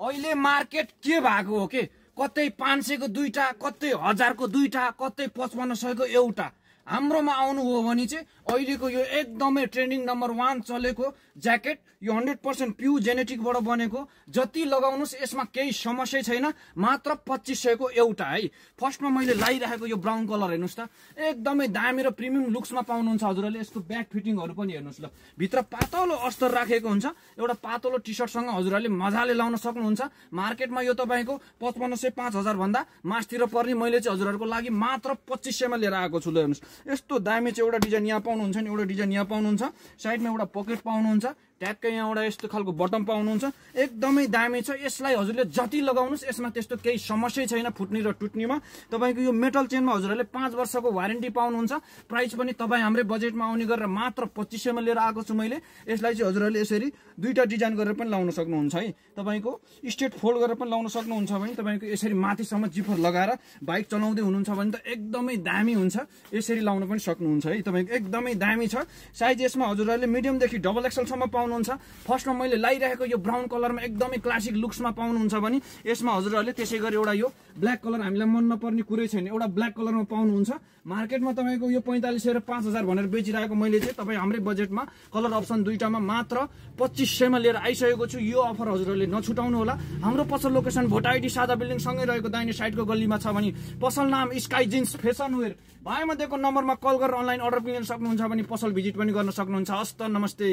अहिले मार्केट के भएको हो के कतै 500 को दुईटा कतै 1000 को दुईटा कतै 5500 को एउटा हाम्रोमा आउनु हो भने चाहिँ अहिलेको यो एकदमै ट्रेन्डिङ नम्बर 1 चलेको ज्याकेट यो 100% प्यु जेनेटिकबाट बनेको जति लगाउनुस् यसमा केही समस्या छैन मात्र 2500 को एउटा है फर्स्टमा मैले लाइराखेको यो ब्राउन कलर हेर्नुस् त एकदमै दामी र प्रिमियम लुक्समा पाउनुहुन्छ हजुरहरुले यसको ब्याक फिटिङहरु पनि हेर्नुस् ल भित्र पातलो अस्तर राखेको हुन्छ एउटा पातलो टी-शर्टसँग हजुरहरुले मजाले लाउन सक्नुहुन्छ मार्केटमा यो तपाईको 5500 5000 भन्दा मास्तिर पर्ने मैले चाहिँ हजुरहरुको लागि मात्र 2500 मा लिएर आएको छु ल हेर्नुस् यस्तो दामी चाहिँ एउटा डिजाइन यहाँ पाउनुहुन्छ नि एउटा डिजाइन यहाँ पाउनुहुन्छ साइडमा एउटा पकेट पाउनुहुन्छ ट्याक्कै यहाँ एउटा यस्तो खालको बटम पाउनुहुन्छ एकदमै दामी छ यसलाई हजुरले जति लगाउनुस् यसमा त्यस्तो केही समस्या छैन फुट्ने र टुट्नेमा तपाईको यो मेटल चेनमा हजुरले 5 वर्षको वारेन्टी पाउनुहुन्छ प्राइस पनि तपाई हाम्रै बजेटमा आउने गरेर मात्र 2500 मा लिएर आएको छु मैले यसलाई चाहिँ हजुरले यसरी दुईटा डिजाइन गरेर पनि लाउन सक्नुहुन्छ है तपाईको स्ट्रेट फोल्ड गरेर पनि लाउन सक्नुहुन्छ भने तपाईको यसरी माथिसम्म जिपर लगाएर बाइक चलाउँदै हुनुहुन्छ भने त एकदमै दामी हुन्छ यसरी लाउन पनि सक्नुहुन्छ है तपाईको एकदमै दामी छ साइज यसमा हजुरले मिडियम देखि डबल एक्सएल सम्म पाउनुहुन्छ फर्स्टमा मैले लाइरहेको यो ब्राउन कलरमा एकदमै क्लासिक लुक्समा पाउनुहुन्छ भने यसमा हजुरहरूले त्यसैगरी एउटा यो ब्ल्याक कलर हामीलाई मन नपर्ने कुरै छैन एउटा ब्ल्याक कलरमा पाउनुहुन्छ मार्केटमा तपाईको यो 4500 र 5000 भनेर बेचिरहेको मैले चाहिँ तपाई हाम्रै बजेटमा कलर अप्सन दुईटामा मात्र 2500 मा लिएर आइसकेको छु यो अफर हजुरहरूले नछुटाउनु होला हाम्रो पसल लोकेसन भोटाइडी सादा बिल्डिङ सँगै रहेको दाहिने साइडको गल्लीमा छ भने पसल नाम स्काई जिन्स फेसन वेयर भाइमा दिएको नम्बरमा कल गरेर अनलाइन अर्डर पनि गर्न सक्नुहुन्छ भने पसल भिजिट पनि गर्न सक्नुहुन्छ हस्त नमस्ते।